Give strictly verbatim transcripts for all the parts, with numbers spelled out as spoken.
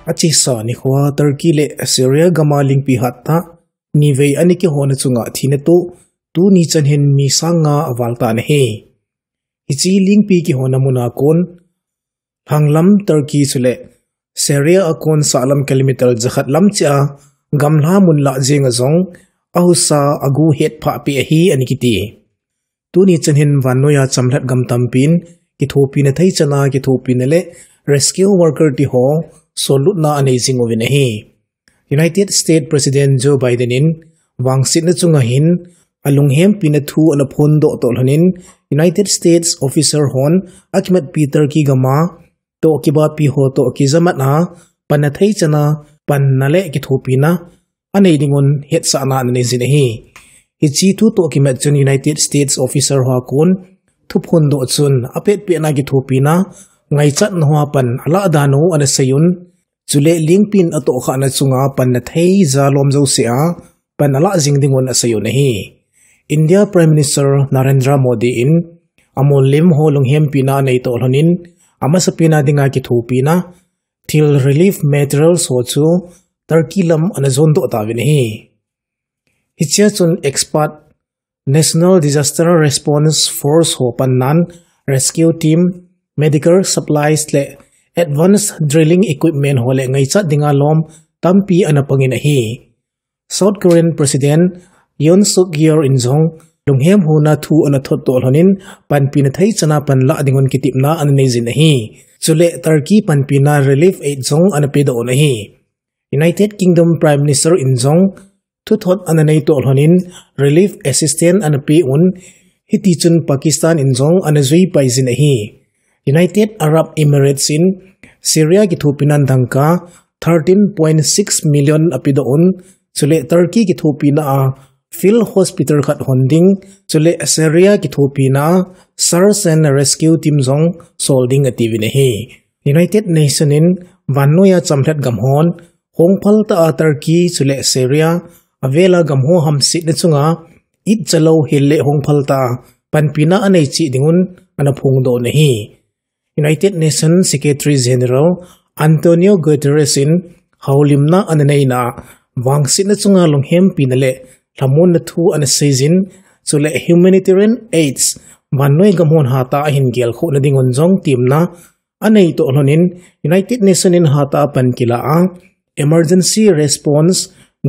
Achesa nikhoa Turkey le Syria gama lingpi hattah nivei ana kihona chunga thina toh tuni chan hin mi sang nga aval tan ahi. Hiche lingpi kihona muna kon lhanglam Turkey chule Syria a kon sahlam kilometer jakhat lam cheh a gamla mun lah jenga jong ahusa agu hetphah pi ahi ana kiti. Tuni chan hin vannoiya chamlhat gam tampin kithopina theichana kithopina le rescue worker tiho sollutna anei jing uvin ahi. United States President Joe Biden in vangsetna chunga hin alunghempina thu ana phondoh toh lhonin United States officer hon akimatpi Turkey gama toh kibapi ho toh kijamat a panna theichana panna le kithopina anei dingun hetsahna ana nei jin ahi. Hiche thu toh kimat chun United States officer hoa kon thuphondoh chun apetpetna kithopina ngaichatna hoa pan alah dan u ana seiyun, chule lingpin atohkhahna chunga panna theija lom jousea pan alah jing dingun aseiyun ahi. India Prime Minister Narendra Modi in amollim ho lunghempina anei toh lhonin amasapena dinga kithopina thil relief materials ho chu Turkey lam ana jondoh tauvin ahi. Hichea chun expert National Disaster Response Force ho pannan rescue team, medical supplies le advanced drilling equipment ho le ngaichat dinga lom tampi ana pangin ahi. South Korean President Yoon Suk Yeol in jong lunghem huna thu ana thot toh lhonin panpina theichana panlah dingun kitepna ana nei jin ahi. Chule Turkey panpina relief aid jong ana pedoh un ahi. United Kingdom Prime Minister in jong thuthot ana nei toh lhonin relief assistance ana peun, hitichun Pakistan in jong ana juipai jin ahi. United Arab Emirates in Syria kithopina dangka thirteen point six million apedoh un, chule Turkey kithopina a field hospital khat hon ding, chule Syria kithopina a search and rescue team jong sol ding atiuvin ahi. United Nation in vannoiya chamlhat gam hon hongphal tah a Turkey chule Syria avela gam ho hamsetna chunga itchalou hel le hongphal tah a panpina anei cheh dingun ana phongdoh un ahi. United Nations Secretary General Antonio Guterres in houlimna ana neina vangsetna chunga lunghempina le lhamonna thu ana seijin, chule humanitarian aids vannoi gam hon hatah a hin gelkhohna dingun jong temna anei toh lhonin United Nation in hatah a pan kila a emergency response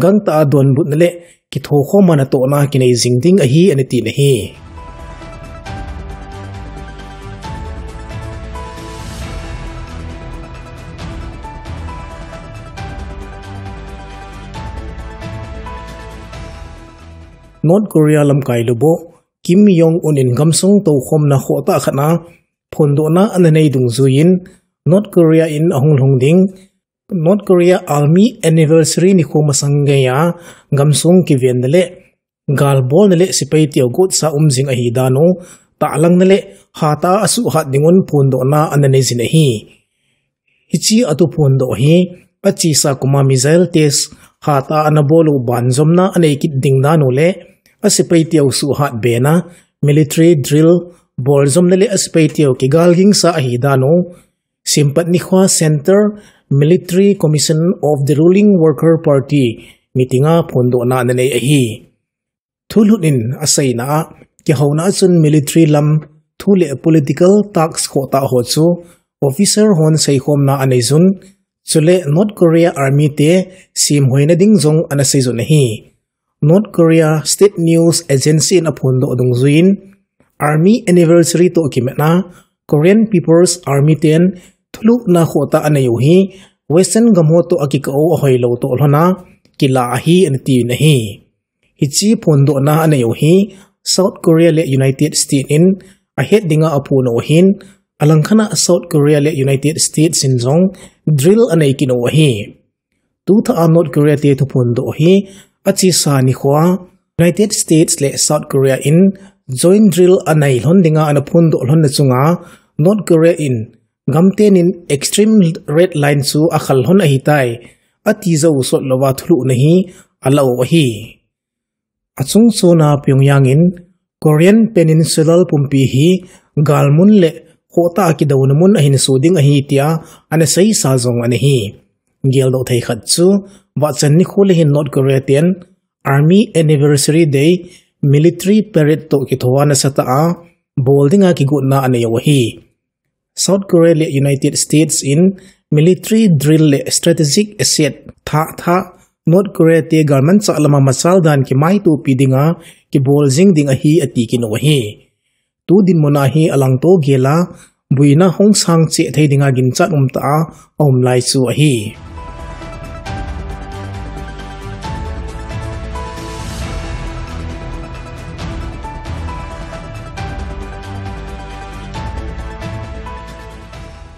gangtah a donbutna le kithokhomna tohna kinei jing ding ahi ana tin ahi. North Korea lamkai lubuh Kim Jong Un in gamsung toukhomna khohtah khat a phondohna ana nei dungjuiyin North Korea in ahung lhung ding North Korea Army Anniversary nikho masang geiya gamsung kivenna le galbolna le sepai teu gotsa um jing ahi dan u tahlangna le hatah a asuhhat dingun phondohna ana nei jin ahi. Hiche a thuphondoh hi achesa kuma missile test hatah a ana bol u banjomna anei kit ding dan u le asepai teu suhhat bena military drill boljomna le asepai teu kigalgingsa ahi dan u Simpat nikhoa Centre Military Commission of the Ruling Worker Party meeting a phondohna ana nei ahi. Thulhut in aseina a, kihouna a chun military lam thu le political task khohtah ho chu officer hon seikhomna anei jun, chule North Korea Army te semhoina ding jong ana seijun ahi. North Korea State News Agency in aphondoh dungjuiyin, Army Anniversary toh kimatna Korean People's Army ten thulhuhna khohtah anei u hi Western gam ho toh akikah u ahoilou toh lhona kila ahi ana tin ahi. Hiche phondohna anei u hi South Korea le United States in ahet dinga aphon u ahin, alangkhat a South Korea le United States in jong drill anei kit u ahi. Tuthah a North Korea te thuphondoh hi achesa nikhoa United States le South Korea in joint drill anei lhon dinga ana phondoh lhonna chunga North Korea in gamten in extreme red line chu akhal lhon ahitai ati jou sotlouva thulhuhna hi alah u ahi. Achungchona Pyongyang in Korean Peninsula pumpi hi galmun le khohtah a kidouna mun ahin so ding ahi tia ana seisa jong ana hi. Geldoh thei khat chu, vachan nikho le hin North Korea ten Army Anniversary Day Military Parade toh kithoa nasatah a bol dinga kigotna anei u ahi. South Korea le United States in military drill le strategic asset thah thah North Korea te galmanchah lama machal dan kimaitopi dinga kibol jing ding ahi ati kit u ahi. Tu dinmun a hi alangto gel a, buina hung sang cheh thei dinga ginchat umtah a aum lai chu ahi.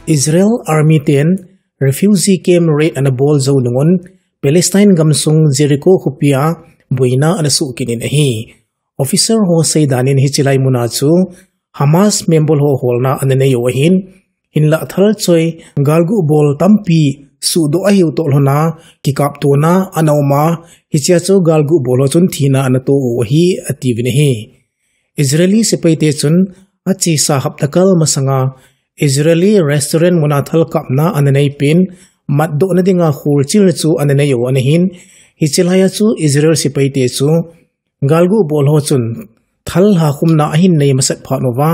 Israel Army ten refugee camp raid ana bol jou nungun Palestine gamsung Jericho khopia buina ana suh kit in ahi. Officer ho seidan in hiche lai muna chu Hamas member ho holna ana nei u ahin, hinlah thalchoi galgu bol tampi suhdoh ahiu toh lhona kikaptona ana um a, hichea chu galgu bol ho chun thina ana to u ahi atiuvin ahi. Israeli sepaite chun achesa hapta kal masanga Israeli restaurant muna thalkapna ana neipen, matdohna dinga kholchilna chu ana nei u ana hin, hiche laia chu Israel sepaite chu galgu bol ho chun thal hakhumna ahin nei masat phat uva,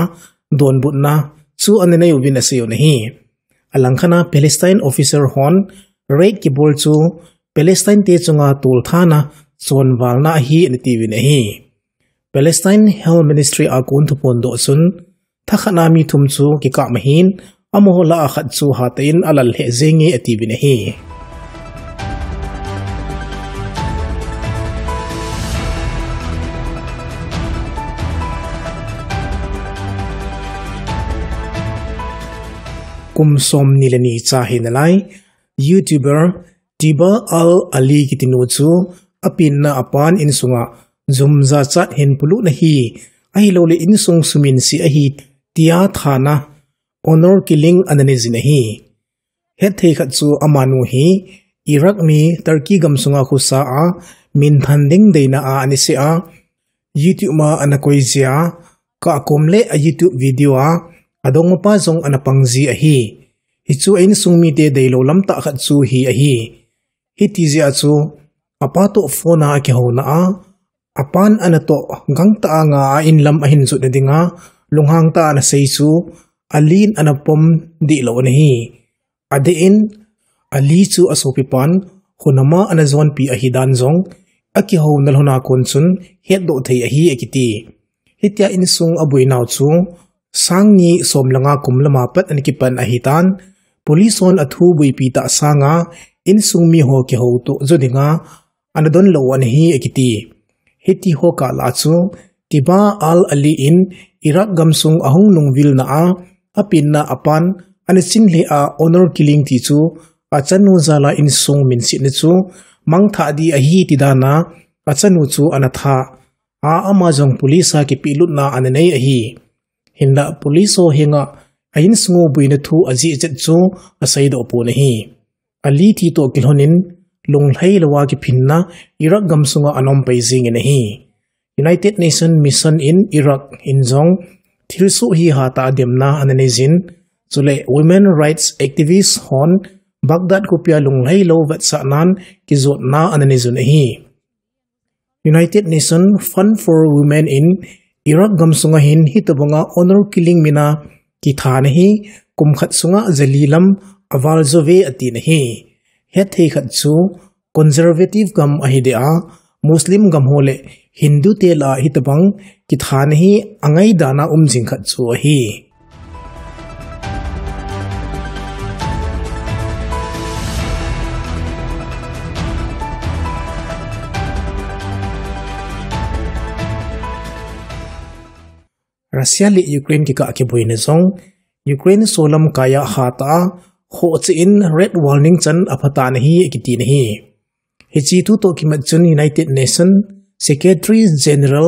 donbutna chu ana nei uvin asei u ahi. Alangkhat a Palestine officer hon raid kibol chu Palestine te chunga tolthana chonvalna ahi ana tiuvin ahi. Palestine Health Ministry a kon thuphondoh chun, thakhatna mi thum chu kikap ahin, amaho lah a khat chu hatah in alal lheh jenge atiuvin ahi. Kum somni le ni cha hinalai, YouTuber Tiba Al Ali kitinu chu apenna apan insunga jum jachat hin polut ahi, ahilouleh insung suminse ahi tia thana honor killing ana neijin ahi. Hetthei khat chu amanu hi Iraq mi Turkey gamsunga khosa a minthan ding deina a anisea, YouTube ma ana koi jia, kah kom le a YouTube video a adongmapa jong ana pangji ahi. Hichu a insung mite deilou lamtah khat chu hi ahi. Hiti jeh a chu apa toh phone a akihouna a, apan anatoh gangtah a nga a inlam ahin jotna dinga lunghang tah a anasei chu Ali in ana pom dihlou ana hi. Adeh in Ali chu asopipan hunama ana jonpi ahidan jong akihouna lhona kon chun hetdoh thei ahi akiti. Hitia insung abuinau chu sang ni som le nga kum lama pat ana kipan ahitan, police hon athu buipi tah sanga insung miho kihoutoh jo dinga ana donlou u ana hi akiti. Hitiho kah lah a chu Tiba Al Ali in Iraq gamsung ahung nungvilna a apenna apan ana chinglheh a honor killing ti chu achanu jal a insung minsetna chu mangthah ding ahi ti dan a achanu chu ana thah a, ama jong police a kipehlutna ana nei ahi. Hinlah police ho henga a insung u buina thu ajeh chet chu aseidoh pon ahi. Ali thi toh kilhonin lunglhai louva kiphinna Iraq gamsunga ana umpai jingin ahi. United Nations Mission in Iraq in jong thilsoh hi hatah a demna ana neijin, chule women rights activist hon Baghdad khopia lunglhai lou vetsahnan kijotna ana neijun ahi. United Nations Fund for Women in Iraq gamsunga hin hitobanga honor killing mina kithana hi kum khat sunga jali lam aval jouve atina ahi. Hetthei khat chu conservative gam ahi deh a, Muslim gam ho le Hindu te lah a hitobang kithana hi angaidana um jing khat chu ahi. Russia le Ukraine kikah kiboina jong Ukraine solam kaiya hatah a khohcheh in red warning chan aphatan ahi akitin ahi. Hiche thu toh kimat chun United Nations Secretary General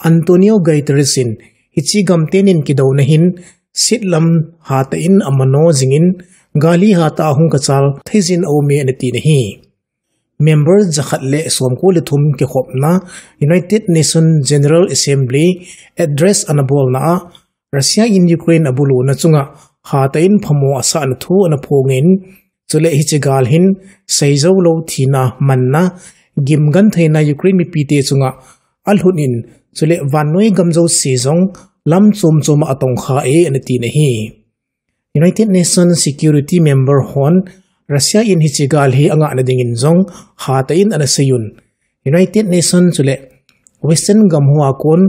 Antonio Guterres in hiche gamtenin kidouna hin setlam hatah in amano jingin gali hatah a hung kachal theijin aume anatin ahi. Member jakhat le somko le thum kikhopna United Nations General Assembly address anabolna a Russia in Ukraine abuluna chunga hatah in phamo asahna thu anaphongin Chule hiche gal hin seijoulou thina, manna, gim gentheina Ukraine mipite chunga alhut in, chule vannoi gam jouse jong lam chom chom a atongkha e, ana tin ahi. United Nations Security Member hon Russia in hiche gal hi angahna dingin jong hatah in ana seiyun. United Nations chule Western gam hoa kon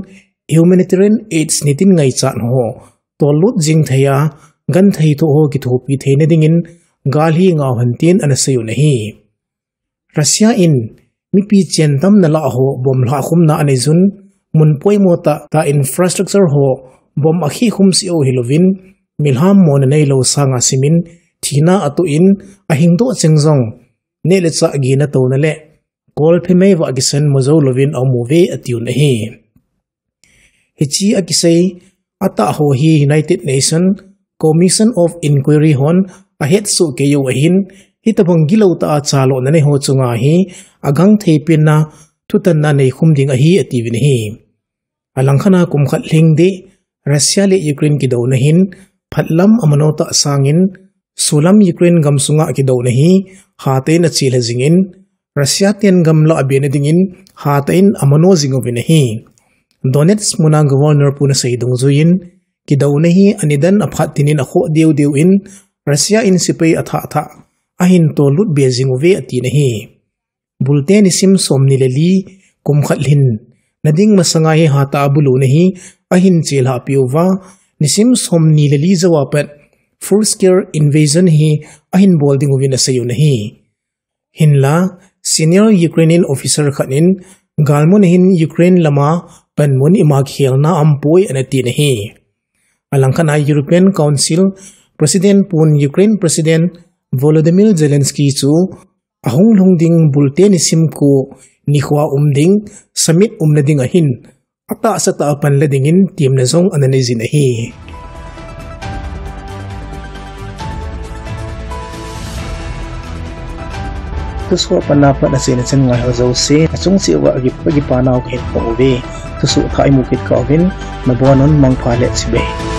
humanitarian aids nitin ngaichat ho tollut jing thei a, genthei thoh ho kithopi theina dingin gal hi ngah hen tin ana seiyun ahi. Russia in mipi chen tamna lah ho bomb lhahkhumna aneiyun, mun poimo tah tah infrastructure ho bomb akhikhum seh u hilouvin, milham mona neilou sanga simin thina atoh in, ahingdoh cheng jong neh le chah gina touna le kolphe mei vah kisan mo jou louvin aum uve atiun ahi. Hiche akisei atah ho hi United Nations Commission of Inquiry hon ahetsoh kei u ahin, hitobang gilou tah a chalhahna nei ho chunga hi agangthei penna thutanna neikhum ding ahi atiuvin ahi. Alangkhat a kum khat lhing ding Russia le Ukraine kidouna hin phatlam amano tah sangin, solam Ukraine gamsunga kidouna hi hatah in achelha jingin, Russia ten gam lah abena dingin hatah in amano jing uvin ahi. Donetsk muna Governor pun asei dungjuiyin, kidouna hi anidan aphat tinin akhoh deh deh in, Russia in sepai athah thah ahin tollut be jing uve atin ahi. Bulte nisim somni le li, kum khat lhinna ding masanga hi hatah a buluna hi ahin chelhah peh uva, nisim somni le li jouva pat full scale invasion hi ahin bol ding uvin aseiyun ahi. Hinla, senior Ukrainian officer khat in, galmun a hin Ukraine lama panmun ima khelna aumpoi ana tin ahi. Alangkhat a European Council President pun Ukraine President Volodymyr Zelensky chu ahung lhung ding bulte nisim ko nikho a um ding summit umna ding ahin, atahsa tah a panla dingin temna jong ana neijin ahi. Thusoh a pat na pat achaina chan ngai ho jouse, achung cheh uva kipa, kipa nau kahin phong uve. Thusoh thah imu kit kah uvin, nabonun mangpha le chibai.